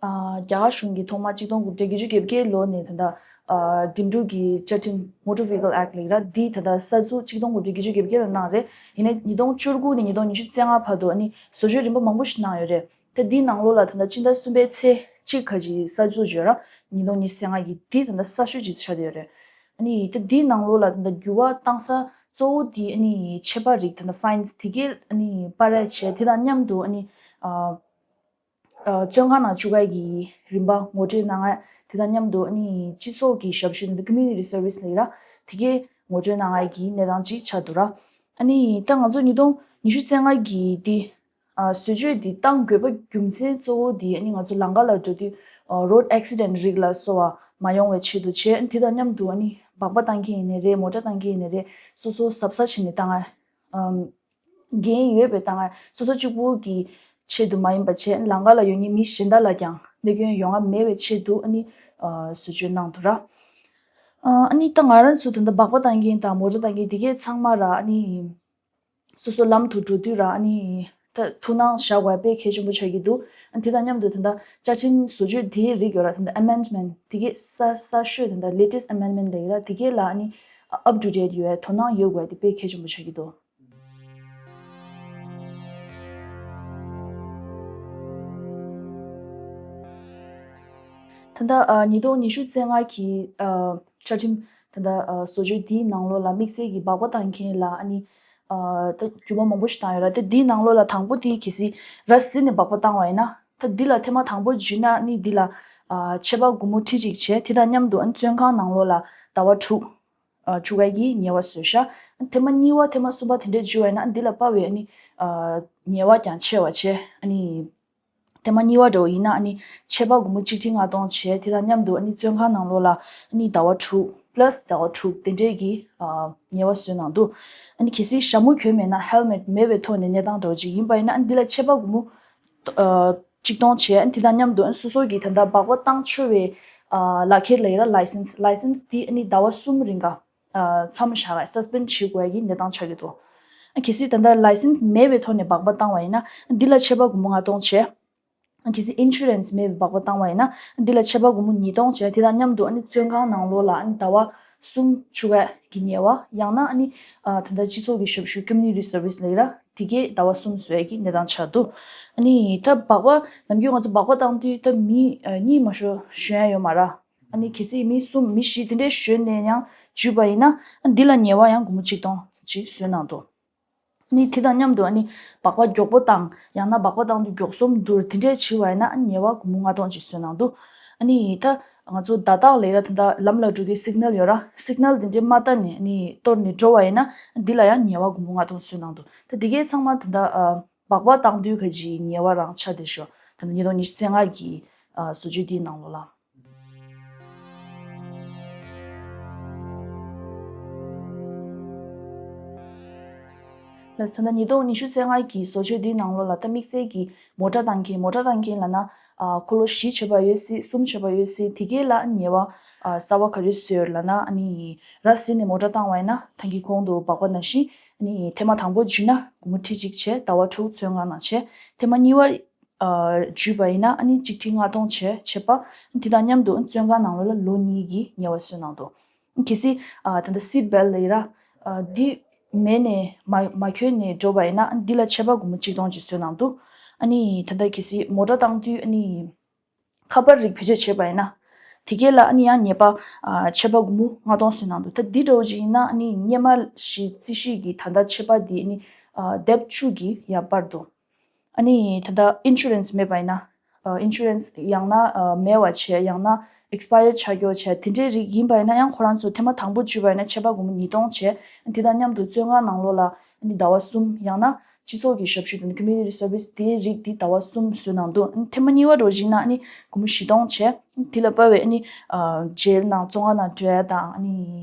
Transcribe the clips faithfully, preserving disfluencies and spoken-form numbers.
ཨ། རྒྱ་གར་གཞུང་གིས་ཐོག་མར་གཅིག་སྟོང་དགུ་བརྒྱ་བརྒྱད་ཅུ་གྱ་བརྒྱད་ལོ་ནས་ད་ལྟ་ཨ། འགྲིམ་འགྲུལ་གྱི་བཅའ་ཁྲིམས། Motor Vehicle Act ལབ་ཡ་ར། འདི་ད་ལྟ་གསར་འཛུགས་གཅིག་སྟོང་དགུ་བརྒྱ་བརྒྱད་ཅུ་གྱ་བརྒྱད་ལ་གནང་རེད། ཡིན་ནའི་ཉིས་སྟོང་བཅུ་དགུ་ནས་ཉིས་སྟོང་ཉི་ཤུ་རྩ་ལྔ་བར་དུ་ཨ་ནི་བཟོ་བཅོས་རིམ་པ་མང་པོ་ཞིག་གནང་ཡོད་རེད། ད་འདིའི་ནང་ལོགས་ལ་ད་ལྟ་སྤྱི་ཟླ་གསུམ་པའི་ཚེས་གཅིག་ག་ཅིག་གསར་འཛུགས་བྱས་ར། ཉིས་སྟོང་ཉི་ཤུ་རྩ་ལྔ་གི་འདི་ད་ལྟ་གསར་ཤོས་ཅིག་ཆགས་བསྡད་ཡོད་རེད། ཨ་ནི་ད་འདིའི་ནང་ལོགས་ལ་ད་ལྟ་འགྱུར་བ་བཏང་ས་གཙོ་བོ་འདི་ཨ་ནི་ཆད་པ་རིགས། ད་ལྟ་fines དེ་གས་ཨ་ནི་སྤར་ཡ་བྱས། དེ་དང་མཉམ་དུ་ཨ་ནི་ཨ། ཨ། བཙོན་ཁང་ནང་བཅུག་ཡ་གི་རིམ་པ་ངོ་སྤྲོད་གནང་ཡ། དེ་དང་མཉམ་དུ་ཨ་ནི་སྤྱི་ཚོགས་ཀྱི་ཞབས་ཞུ། ད་ལྟ་community service ལབ་ཡ་ར། དེ་གས་ངོ་སྤྲོད་གནང་ཡ་གི་གནས་སྟངས་ཅིག་ཆགས་འདུག་ར། ཨ་ནི་ད་ང་ཚོ་ཉིས་སྟོང་ཉི་ཤུ་རྩ་ལྔ་གི་འདི། ཨ། བཟོ་བཅོས་འདི་གཏང་དགོས་པ་རྒྱུ་མཚན་གཙོ་བོ་འདི་ཨ་ནི་ང་ཚོ་ལམ་ཁ་ལ་འགྲོ་དུས་ཨ། road accident རིགས་ལ་སོགས་པ་མ་ཡོང་བའི་ཆེད་དུ་བྱས། དེ་དང་མཉམ་དུ་ཨ་ནི་སྦག་སྦག་བཏང་མཁན་ཡིན་ནའི་རེད། མོ་ཊ་བཏང་མཁན་ཡིན་ནའི་རེད། སོ་སོ་གཟབ་གཟབ་བྱས་ནས་བཏང་ཡ། ཨམ། འགན་ཡོད་པའི་བཏང་ཡ། སོ་སོ་གཅིག་པུ་གི་ཆེད་དུ་མ་ཡིན་པ་བྱས། ལམ་ཁ་ལ་ཡོད་མཁན་མི་གཞན་དག་ལ་ཀྱང་གནོད་སྐྱོན་ཡོང་ཡ་མེད་པའི་ཆེད་དུ་ཨ་ནི་ཨ། བཟོ་བཅོས་གནང་འདུག་ར། ཨ། ཨ་ནི་ད་ང་རང་ཚོ་ད་ལྟ་སྦག་སྦག་བཏང་མཁན་དང་མོ་ཊ་བཏང་མཁན་དེ་གས་ཚང་མ་ར། ཨ་ནི་སོ་སོ་ལམ་དུ་འགྲོ་དུས་ར། ཨ་ནི་ད་ཐུགས་སྣང་བཞག་དགོས་པ་དཔེ་གལ་ཆེན་པོ་ཆགས་ཀྱི་འདུག་ཨ། དེ་དང་མཉམ་དུ་ད་ལྟ་བཅའ་ཁྲིམས་བཟོ་བཅོས་དེའི་རིགས་ཡོད་ར། ད་ལྟ་amendment དེ་གས་གསར་གསར་ཤོས། ད་ལྟ་latest amendment ལབ་ཡ་ར། དེ་གས་ལ་ཨ་ནི up to date ཡོད་ཡ། དོ་སྣང་ཡོད་དགོས་ཡ་དེ་དཔེ་གལ་ཆེན་པོ་ཆགས་ཀྱི་འདུག་ད་ལྟ་ཨ། ཉིས་སྟོང་ཉི་ཤུ་རྩ་ལྔ་གི་ཨ། བཅའ་ཁྲིམས་ད་ལྟ་ཨ། བཟོ་བཅོས་འདིའི་ནང་ལོགས་ལ་དམིགས་བསལ་གྱི་སྦག་སྦག་བཏང་མཁན་ལ་ཨ་ནི་ཨ། ད་འགྱུར་བ་མང་པོ་ཞིག་བཏང་ཡོད་ར། ད་འདིའི་ནང་ལོགས་ལ་དང་པོ་དེ་གལ་སྲིད་ར་བཟི་ནས་སྦག་སྦག་བཏང་བ་ཡིན་ན། ད་འདི་ལ་ཐེངས་མ་དང་པོ་འཇུས་ན་ཨ་ནི་འདི་ལ་ཨ། ཆད་པ་སྒོར་མོ་ཁྲི་གཅིག་བྱས། དེ་དང་མཉམ་དུ་ཨ་ནི་བཙོན་ཁང་ནང་ལོགས་ལ་ཟླ་བ་དྲུག་ཨ། བཅུག་ཡ་གི་ཉེས་པ་བཟོས་ཤག་ཐེངས་མ་གཉིས་པ་ཐེངས་མ་གསུམ་པ་དེ་འདྲས་འཇུས་པ་ཡིན་ན་འདི་ལ་དཔག་པའི་ཨ་ནི་ཨ། ཉེས་པ་ཀྱང་ཆེ་བ་བྱས། ཨ་ནི་ཐེངས་མ་གཉིས་པ་འདྲ་བོ་ཡིན་ན་ཨ་ནི་ཆད་པ་སྒོར་མོ་གཅིག་ཁྲི་ལྔ་སྟོང་བྱས། དེ་དང་མཉམ་དུ་ཨ་ནི་བཙོན་ཁང་ནང་ལོགས་ལ་ཨ་ནི་ཟླ་བ་དྲུག་plus ཟླ་བ་དྲུག་དེ་འདྲས་ཀྱི་ཨ། ཉེས་པ་བཟོས་གནང་འདུག་ཨ་ནི་གལ་སྲིད་ཞྭ་མོ་གྱོན་མེད་ན། helmet མེད་པའི་ཐོག་ནས་གནས་སྟངས་འདྲ་བོ་ཅིག་ཡིན་པ་ཡིན་ན་ཨ་ནི་འདི་ལ་ཆད་པ་སྒོར་མོ་ཨ། གཅིག་སྟོང་བྱས། ཨ་ནི་དེ་དང་མཉམ་དུ་ཨ་ནི་སོ་སོ་གིས་ད་ལྟ་སྦག་སྦག་བཏང་ཆོག་པའི་ཨ། ལག་ཁྱེར་ལབ་ཡ་ར། licence licence དེ་ཨ་ནི་ཟླ་བ་གསུམ་རིང་ག་ཨ། མཚམས་བཞག་ཡ། suspend བྱེད་དགོས་ཡ་གི་གནས་སྟངས་ཆགས་ཀྱི་འདུག་ཨ། གལ་སྲིད་ད་ལྟ་licence མེད་པའི་ཐོག་ནས་སྦག་སྦག་བཏང་བ་ཡིན་ན་ཨ། འདི་ལ་ཆད་པ་སྒོར་མོ་ལྔ་སྟོང་བྱས། ཨ། གལ་སྲིད་insurance མེད་པའི་སྦག་སྦག་བཏང་བ་ཡིན་ན་ཨ། འདི་ལ་ཆད་པ་སྒོར་མོ་ཉིས་སྟོང་བྱས། དེ་དང་མཉམ་དུ་ཨ་ནི་བཙོན་ཁང་ནང་ལོགས་ལ་ཨ་ནི་ཟླ་བ་གསུམ་བཅུག་ཡ་གི་ཉེས་པ། ཡང་ན་ཨ་ནི་ཨ། ད་ལྟ་སྤྱི་ཚོགས་ཀྱི་ཞབས་ཞུ་community service ལབ་ཡ་ར། དེ་གས་ཟླ་བ་གསུམ་བཟོ་ཡ་གི་གནས་སྟངས་ཆགས་འདུག་ཨ་ནི་ད་སྦག་སྦག་ནམ་རྒྱུན་ང་ཚོ་སྦག་སྦག་བཏང་དུས་ད་མི་ཨ། གཉིས་མ་ཤོར་ཞོན་ཡ་ཡོད་མ་ར། ཨ་ནི་གལ་སྲིད་མི་གསུམ་མི་བཞི་དེ་འདྲས་ཞོན་ནས་ཡང་འཇུས་པ་ཡིན་ན་ཨ། འདི་ལ་ཉེས་པ་ཡང་སྒོར་མོ་གཅིག་སྟོང་ཅིག་བཟོས་གནང་འདུག་ཨ་ནི་དེ་དང་མཉམ་དུ་ཨ་ནི་སྦག་སྦག་མགྱོགས་པོ་བཏང་། ཡང་ན་སྦག་སྦག་བཏང་དུས་མགྱོགས་སོམ་བསྡུར་དེ་འདྲས་བྱས་པ་ཡིན་ན་ཨ། ཉེས་པ་སྒོར་མོ་ལྔ་སྟོང་ཅིག་བཟོས་གནང་འདུག་ཨ་ནི་ད་ང་ཚོ་བརྡ་རྟགས་ལབ་ཡ་ར། ད་ལྟ་ལམ་ལ་འགྲོ་དུས་signal ཡོད་ར། signal དེ་འདྲས་མ་བལྟས་ནས་ཨ་ནི་གཏོར་ནས་འགྲོ་བ་ཡིན་ན་ཨ། འདི་ལ་ཡང་ཉེས་པ་སྒོར་མོ་ལྔ་སྟོང་བཟོས་གནང་འདུག་ད་འདི་གས་ཚང་མ་ད་ལྟ་ཨ། སྦག་སྦག་བཏང་དུས་ག་ཅིག་ཉེས་པ་རང་ཆགས་བསྡད་ཤག་ད་ལྟ་ཉིས་སྟོང་ཉི་ཤུ་རྩ་ལྔ་གི་ཨ། བཟོ་བཅོས་འདིའི་ནང་ལོགས་ལ། ལགས། ད་ལྟ་ཉིས་སྟོང་ཉི་ཤུ་རྩ་ལྔ་གི་བཟོ་བཅོས་འདིའི་ནང་ལོགས་ལ་ད་དམིགས་བསལ་གྱི་མོ་ཊ་བཏང་མཁན། མོ་ཊ་བཏང་མཁན་ལབ་ན་ཨ། འཁོར་ལོ་བཞི་ཆགས་པ་ཡོད་སྲིད། གསུམ་ཆགས་པ་ཡོད་སྲིད། དེ་གས་ལ་ཉེས་པ་ཨ། གསར་པ་ག་རེ་བཟོས་ཡོད་ལབ་ན་ཨ་ནི་ར་བཟི་ནས་མོ་ཊ་བཏང་བ་ཡིན་ན་ད་གིན་གོང་དུ་སྦག་སྦག་ནང་བཞིན་ཨ་ནི་ཐེངས་མ་དང་པོ་འཇུས་ན་སྒོར་མོ་ཁྲི་གཅིག་བྱས། ཟླ་བ་དྲུག་བཙོན་ཁང་ནང་བྱས། ཐེངས་མ་གཉིས་པ་ཨ། འཇུས་པ་ཡིན་ན་ཨ་ནི་གཅིག་ཁྲི་ལྔ་སྟོང་བྱས་བྱས་པ། དེ་དང་མཉམ་དུ་བཙོན་ཁང་ནང་ལོགས་ལ་ལོ་གཉིས་ཀྱི་ཉེས་པ་བཟོས་གནང་འདུག་གལ་སྲིད་ཨ། ད་ལྟ་seat belt ལབ་ཡ་ར། ཨ། འདི་མེད་ནས་མ་མ་གྱོན་ནས་འགྲོ་བ་ཡིན་ན་ཨ། འདི་ལ་ཆད་པ་སྒོར་མོ་གཅིག་སྟོང་ཅིག་བཟོས་གནང་འདུག་ཨ་ནི་ད་ལྟ་གལ་སྲིད་མོ་ཊ་བཏང་དུས་ཨ་ནི་ཁ་པར་རིགས་བེད་སྤྱོད་བྱས་པ་ཡིན་ན་དེ་གས་ལ་ཨ་ནི་ཡང་ཉེས་པ་ཨ། ཆད་པ་སྒོར་མོ་ལྔ་སྟོང་བཟོས་གནང་འདུག་ད་འདི་འདྲ་བོ་ཅིག་ཡིན་ན་ཨ་ནི་སྔོན་མ་ཞིག་རྩིས་ཞིབ་ཀྱི་ད་ལྟ་ཆད་པ་འདི་ཨ་ནི་ཨ། ལྡེབ་བཅུ་གིས་ཡར་སྤར་འདུག་ཨ་ནི་ད་ལྟ་insurance མེད་པ་ཡིན་ན། ཨ། insurance ཡང་ན་ཨ། མེད་པ་བྱས། ཡང་ན་expire ཆགས་ཀྱོག་བྱས། དེ་འདྲའི་རིགས་ཡིན་པ་ཡིན་ན་ཡང་ཁོ་རང་ཚོ་ཐེངས་མ་དང་པོ་འཇུས་པ་ཡིན་ན་ཆད་པ་སྒོར་མོ་ཉིས་སྟོང་བྱས། དེ་དང་མཉམ་དུ་བཙོན་ཁང་ནང་ལོགས་ལ་ཨ་ནི་ཟླ་བ་གསུམ། ཡང་ན་སྤྱི་ཚོགས་ཀྱི་ཞབས་ཞུ་དང་community service དེའི་རིགས་དེ་ཟླ་བ་གསུམ་བཟོས་གནང་འདུག་ཨ་ནི་ཐེངས་མ་གཉིས་པ་འདྲ་བོ་ཞིག་ན་ཨ་ནི་སྒོར་མོ་བཞི་སྟོང་བྱས། དེ་ལ་དཔག་པའི་ཨ་ནི་ཨ། ཇེལ་ནང་བཙོན་ཁང་ནང་འགྲོ་ཡ་དང་ཨ་ནི་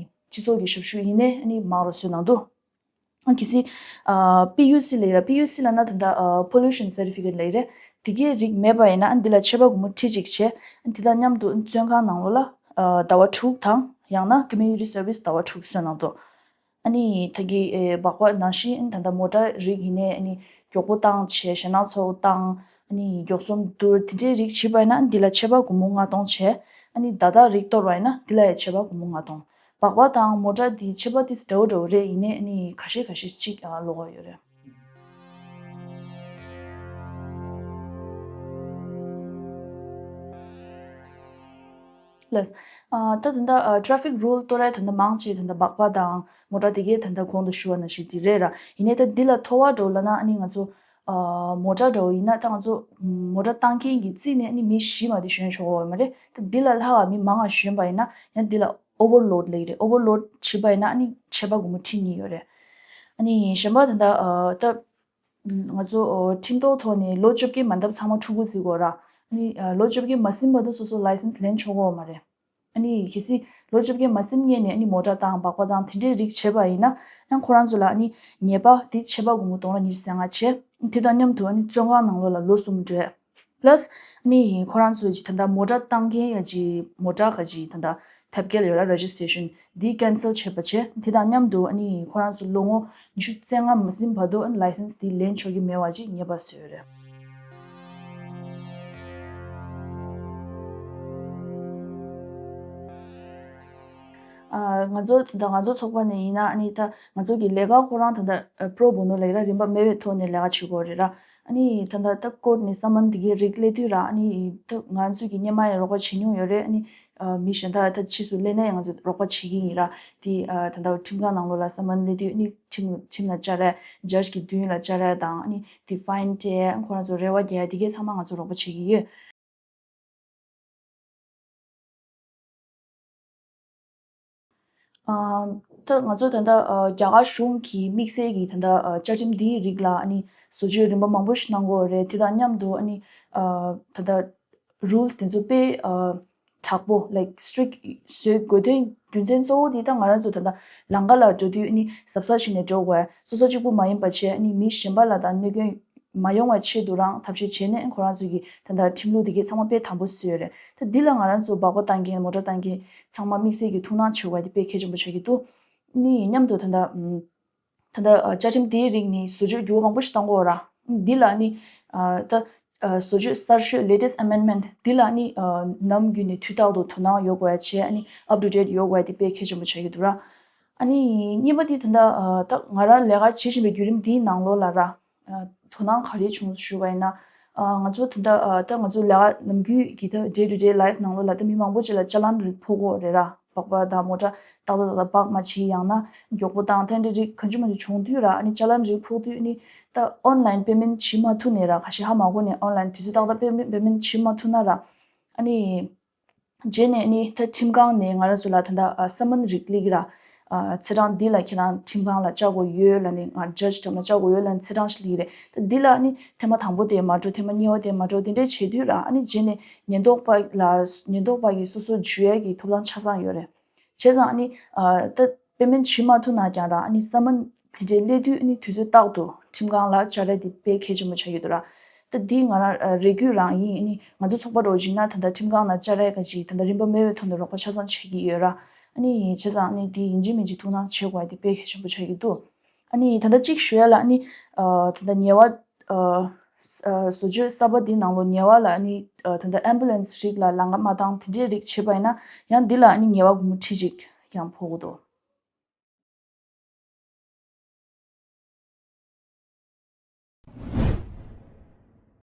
སྤྱི་ཚོགས་ཀྱི་ཞབས་ཞུ་ཡིན་ནའི་ཨ་ནི་མང་རུ་བཟོས་གནང་འདུག་ཨ། གལ་སྲིད་ཨ། པི་ཡུ་སི་ལབ་ཡ་ར། པི་ཡུ་སི་ལབ་ན་ད་ལྟ་ཨ། pollution certificate ལབ་ཡ་རེད། དེ་གའི་རིགས་མེད་པ་ཡིན་ན་ཨ། འདི་ལ་ཆད་པ་སྒོར་མོ་ཁྲི་གཅིག་བྱས། ཨ། དེ་དང་མཉམ་དུ་བཙོན་ཁང་ནང་ལོགས་ལ་ཨ། ཟླ་བ་དྲུག་དང་ཡང་ན་community service ཟླ་བ་དྲུག་བཟོས་གནང་འདུག་ཨ་ནི་ད་གིན་ཨེ། སྦག་སྦག་ནང་བཞིན་ཨ། ད་ལྟ་མོ་ཊ་རིགས་ཡིན་ནའི་ཨ་ནི་མགྱོགས་པོ་བཏང་བྱས། ཞེད་སྣང་ཚ་པོ་བཏང་ ཨ་ནི་མགྱོགས་ཚོམ་བསྡུར་དེ་འདྲའི་རིགས་བྱེད་པ་ཡིན་ན་འདི་ལ་ཆད་པ་སྒོར་མོ་ལྔ་སྟོང་བྱས། ཨ་ནི་བརྡ་དག་རིགས་གཏོར་བ་ཡིན་ན་འདི་ལ་ཡང་ཆད་པ་སྒོར་མོ་ལྔ་སྟོང་། སྦག་སྦག་དང་མོ་ཊ་འདི་ཆད་པ་ཏིས་འདྲ་བོ་འདྲ་བོ་རེད། ཡིན་ནའི་ཨ་ནི་ཁ་ཤས་ཁ་ཤས་གཅིག་ཨ་ལོགས་ཡོད་རེད། ལགས། ཨ་ད་ད་ལྟ་ཨ་traffic rule གཏོར་ཡ་ད་ལྟ་མང་ཆེ་ད་ལྟ་སྦག་སྦག་དང་མོ་ཊ་དེ་གའི་ད་ལྟ་གོང་དུ་ཞུ་བ་ནང་བཞིན་དེ་རེད་ར། ཡིན་ནའི་ད་འདི་ལ་ཐོ་བ་འདྲ་བོ་ལབ་ན་ཨ་ནི་ང་ཚོ་ཨ་མོ་ཊ་འདྲ་བོ་ཡིན་ན་ད་ང་ཚོ་མོ་ཊ་བཏང་མཁན་གྱི་རྩིས་ནས་ཨ་ནི་མི་བཞི་མ་གཏོགས་ཞོན་ཆོག་གི་ཡོད་མ་རེད། ད་འདི་ལ་ལྷག་ག་མི་མང་ང་ཞོན་པ་ཡིན་ན་ཡང་འདི་ལ་overload ལབ་ཀྱི་རེད། overload བྱེད་པ་ཡིན་ན་ཨ་ནི་ཆད་པ་སྒོར་མོ་ཁྲི་གཉིས་ཡོད་རེད། ཨ་ནི་གཞན་པ་ད་ལྟ་ཨ་ད་ང་ཚོ་ཨོ་ཁྲིམས་ཐོག་ཐོག་ནས་ལོ་བཅོ་བརྒྱད་མ་འདབ་ཚང་མ་ཕྲུ་གུ་བརྩི་དགོས་ར། ཨ་ནི་ཨ་ལོ་བཅོ་བརྒྱད་མ་ཟིན་བར་དུ་སོ་སོ་ལའི་སེན་སི་ལེན་ཆོག་གི་ཡོད་མ་རེད། ཨ་ནི་གལ་སྲིད་ལོ་བཅོ་བརྒྱད་མ་ཟིན་སྔོན་ནས་ཨ་ནི་མོ་ཊ་བཏང་སྦག་སྦག་བཏང་དེ་འདྲའི་རིགས་བྱས་པ་ཡིན་ན་ཡང་ཁོ་རང་ཚོ་ལ་ཨ་ནི་ཉེས་པ་དེ་ཆད་པ་སྒོར་མོ་སྟོང་ཕྲག་ཉི་ཤུ་རྩ་ལྔ་བྱས། དེ་དང་མཉམ་དུ་ཨ་ནི་བཙོན་ཁང་ནང་ལོགས་ལ་ལོ་གསུམ་སྡོད། plus ཨ་ནི་ཁོ་རང་ཚོ་ཅིག་ད་ལྟ་མོ་ཊ་བཏང་མཁན་ཡ་ཅིག་མོ་ཊ་ག་ཅིག་ད་ལྟ་ཐབས་མཁས་ཡོད་ལ་registration འདི་cancel བྱས་པ་བྱས། དེ་དང་མཉམ་དུ་ཨ་ནི་ཁོ་རང་ཚོ་ལོ་ངོ་ཉི་ཤུ་རྩ་ལྔ་མ་ཟིན་བར་དུ་ཨ་ནི་ལའི་སེན་སི་འདི་ལེན་ཆོག་གི་མེད་པ་ཅིག་ཉེས་པ་བཟོས་ཡོད་རེད། ཨ་ང་ཚོ་ད་ང་ཚོ་ཚོགས་པ་ནས་ཡིན་ན་ཨ་ནི་ད་ང་ཚོ་གི་ལས་ཀ་ཁོ་རང་ད་ལྟ་pro bono ལབ་ཀྱི་ར། རིན་པ་མེད་པའི་ཐོག་ནས་ལས་ཀ་བྱེད་དགོས་རེད་ར། ཨ་ནི་ད་ལྟ་ད་ཀོར་ཊི་ནས་སམ་མན་དེ་གའི་རིགས་སླེབས་དུས་ར། ཨ་ནི་ད་ང་ཚོ་གི་སྔོན་མ་ཡང་རོགས་པ་བྱེད་མྱོང་ཡོད་རེད། ཨ་ནི་ཨ་མི་གཞན་དག་ད་ཕྱིས་སུ་སླེབས་ན་ཡང་ང་ཚོ་རོགས་པ་བྱེད་ཀྱི་ཡིན་ར། དེ་ཨ་ད་ལྟ་ཁྲིམས་ཁང་ནང་ལོགས་ལ་སམ་མན་སླེབས་དུས་ཨ་ནི་ཁྲིམས་ཁྲིམས་ལ་བཅར་ཡ། ཇཇ་གི་མདུན་ལ་བཅར་ཡ་དང་། ཨ་ནི་དེ་ཕའིན་སྤྲད་ཡ། ཁོ་རང་ཚོ་རེ་བ་རྒྱག་ཡ་དེ་གའི་ཚང་མ་ང་ཚོ་རོགས་པ་བྱེད་ཀྱི་ཡོད། ཨ་ད་ང་ཚོ་ད་ལྟ་ཨ་རྒྱ་གར་གཞུང་གི་དམིགས་བསལ་གྱི་ད་ལྟ་ཨ་བཅའ་ཁྲིམས་འདིའི་རིགས་ལ་ཨ་ནི་བཟོ་བཅོས་རིམ་པ་མང་པོ་ཞིག་གནང་དགོས་རེད། དེ་དང་མཉམ་དུ་ཨ་ནི་ཨ་ད་ལྟ་rules དེ་ཚོ་དཔེ་ཨ་དྲག་པོ་like strict བཟོ་དགོས་དོན་རྒྱུ་མཚན་གཙོ་བོ་དེ་ད་ང་རང་ཚོ་ད་ལྟ་ལམ་ཁ་ལ་འགྲོ་དུས་ཨ་ནི་གཟབ་གཟབ་བྱས་ནས་འགྲོ་དགོས། སོ་སོ་གཅིག་པུ་མ་ཡིན་པ་བྱས་ཨ་ནི་མི་གཞན་པ་ལ་ད་གནོད་སྐྱོན་མ་ཡོང་བའི་ཆེད་དུ་རང་ཐབས་ཤེས་བྱས་ནས་ཁོ་རང་ཚོ་གི་ད་ལྟ་ཁྲིམས་ལུགས་དེ་གའི་ཚང་མ་དཔེ་དམ་པོ་བཟོས་ཡོད་རེད། ད་འདི་ལ་ང་རང་ཚོ་སྦག་སྦག་བཏང་མཁན་མོ་ཊ་བཏང་མཁན་ཚང་མ་དམིགས་བསལ་གྱི་ཐུགས་སྣང་བྱེད་དགོས་དེ་དཔེ་གལ་ཆེན་པོ་ཆགས་ཀྱི་འདུག་ནི་མཉམ་དུ་ད་ལྟ་ཨམ་ད་ལྟ་ཨ་བཅའ་ཁྲིམས་དེའི་རིགས་ནི་བཟོ་བཅོས་འགྱུར་བ་མང་པོ་ཞིག་གཏོང་དགོས་ར། འདི་ལ་ནི་ཨ་ད་ཨ་བཟོ་བཅོས་གསར་ཤོས་latest amendment འདི་ལ་ནི་ཨ་ནམ་རྒྱུན་ནས་དུས་རྟག་ཏུ་དོ་སྣང་ཡོད་དགོས་ཡ་བྱས། ཨ་ནི་up to date ཡོད་དགོས་ཡ་དེ་དཔེ་གལ་ཆེན་པོ་ཆགས་ཀྱི་འདུག་ར། ཨ་ནི་གཉིས་པ་དེ་ད་ལྟ་ཨ་ད་ང་རང་ལས་ཀ་བྱེད་བཞིན་པའི་བརྒྱུད་རིམ་འདིའི་ནང་ལོགས་ལ་ར། ཨ་དོ་སྣང་ག་རེ་བྱུང་ཞུ་བ་ཡིན་ན། ཨ་ང་ཚོ་ད་ལྟ་ཨ་ད་ང་ཚོ་ལས་ཀ་ནམ་རྒྱུན་གྱི་ད་day to day life ནང་ལོགས་ལ་ད་མི་མང་པོ་ཅིག་ལ་ཅ་ལན་རིགས་ཕོག་གོ་རེད་ར། སྦག་སྦག་དང་མོ་ཊ་ཏག་ཏག་ཏག་ཏག་སྦག་མ་བྱེད་ཡང་ན་མགྱོགས་པོ་བཏང་། ད་འདི་རིགས་གང་བྱུང་མང་བྱུང་བྱུང་དུས་ར། ཨ་ནི་ཅ་ལན་རིགས་ཕོག་དུས་ཨ་ནི་ད་online payment བྱེད་མ་ཐུབ་ནས་ར། ཁ་ཤས་ཧ་མ་གོ་ནས་online དུས་ཚོད་ཏག་ཏག་payment payment བྱེད་མ་ཐུབ་ན་ར། ཨ་ནི། རྗེས་ནས་ནི་ད་ཁྲིམས་ཁང་ནས་ང་རང་ཚོ་ལ་ད་ལྟ་ཨ་སམ་མན་རིགས་སླེབས་ཀྱི་ར། ཨ་ཚེས་གྲངས་འདི་ལ་ཁྱེད་རང་ཁྲིམས་ཁང་ལ་བཅར་དགོས་ཡོད་ལབ་ནས། ང་ཇཇ་འགྲམ་ལ་བཅར་དགོས་ཡོད་ལབ་ནས་ཚེས་གྲངས་ཤིག་སླེབས་ཀྱི་རེད། ད་འདི་ལ་ནི་ཐེངས་མ་དང་པོ་དེ་མ་འགྲོ། ཐེངས་མ་གཉིས་པ་དེ་མ་འགྲོ། དེ་འདྲས་བྱེད་དུས་ར། ཨ་ནི་རྗེས་ནས་ཉེན་རྟོག་པ་ལ་ཉེན་རྟོག་པ་གིས་སོ་སོ་འཇུ་ཡས་ཀྱི་ཐོབ་ཐང་ཆ་ཚང་ཡོད་རེད། བྱས་ཙང་ཨ་ནི་ཨ་ད་པེ་མེན་ཊི་བྱེད་མ་ཐུབ་ན་ཀྱང་ར། ཨ་ནི་སམ་མན་དེ་འདྲའི་སླེབས་དུས་ཨ་ནི་དུས་ཚོད་རྟག་ཏུ་ཁྲིམས་ཁང་ལ་བཅར་ཡ་དེ་དཔེ་གལ་ཆེན་པོ་ཆགས་ཀྱི་འདུག་ར། ད་འདི་ང་རང་ཨ་རེ་སྐུལ་རང་ཡིན། ཨ་ནི་ང་ཚོ་ཚོགས་པ་རོགས་བྱས་ན་ད་ལྟ་ཁྲིམས་ཁང་ལ་བཅར་ཡ་ག་ཅིག་ད་ལྟ་རིན་པ་མེད་པའི་ཐོག་ནས་རོགས་པ་ཆ་ཚང་བྱེད་ཀྱི་ཡོད་ར། ཨ་ནི་བྱས་ཙང་ཨ་ནི་འདི་ཡིན་གཅིག་མིན་གཅིག་ཐུགས་སྣང་བྱེད་དགོས་ཡ་དེ་དཔེ་གལ་ཆེན་པོ་ཆགས་ཀྱི་འདུག་ཨ་ནི་ད་ལྟ་གཅིག་ཞུ་ཡ་ལ། ཨ་ནི་ཨ་ད་ལྟ་ཉེས་པ་ཨ་ཨ་བཟོ་བཅོས་གསར་པ་འདི་ནང་ལོགས་ཉེས་པ་ལ་ཨ་ནི་ཨ་ད་ལྟ་ཨེམ་བུ་ལེན་སི་རིགས་ལ་ལམ་ཁ་མ་བཏང་དེ་འདྲའི་རིགས་བྱེད་པ་ཡིན་ན་ཡང་འདི་ལ་ཨ་ནི་ཉེས་པ་སྒོར་མོ་ཁྲི་གཅིག་ཀྱང་ཕོག་གི་འདུག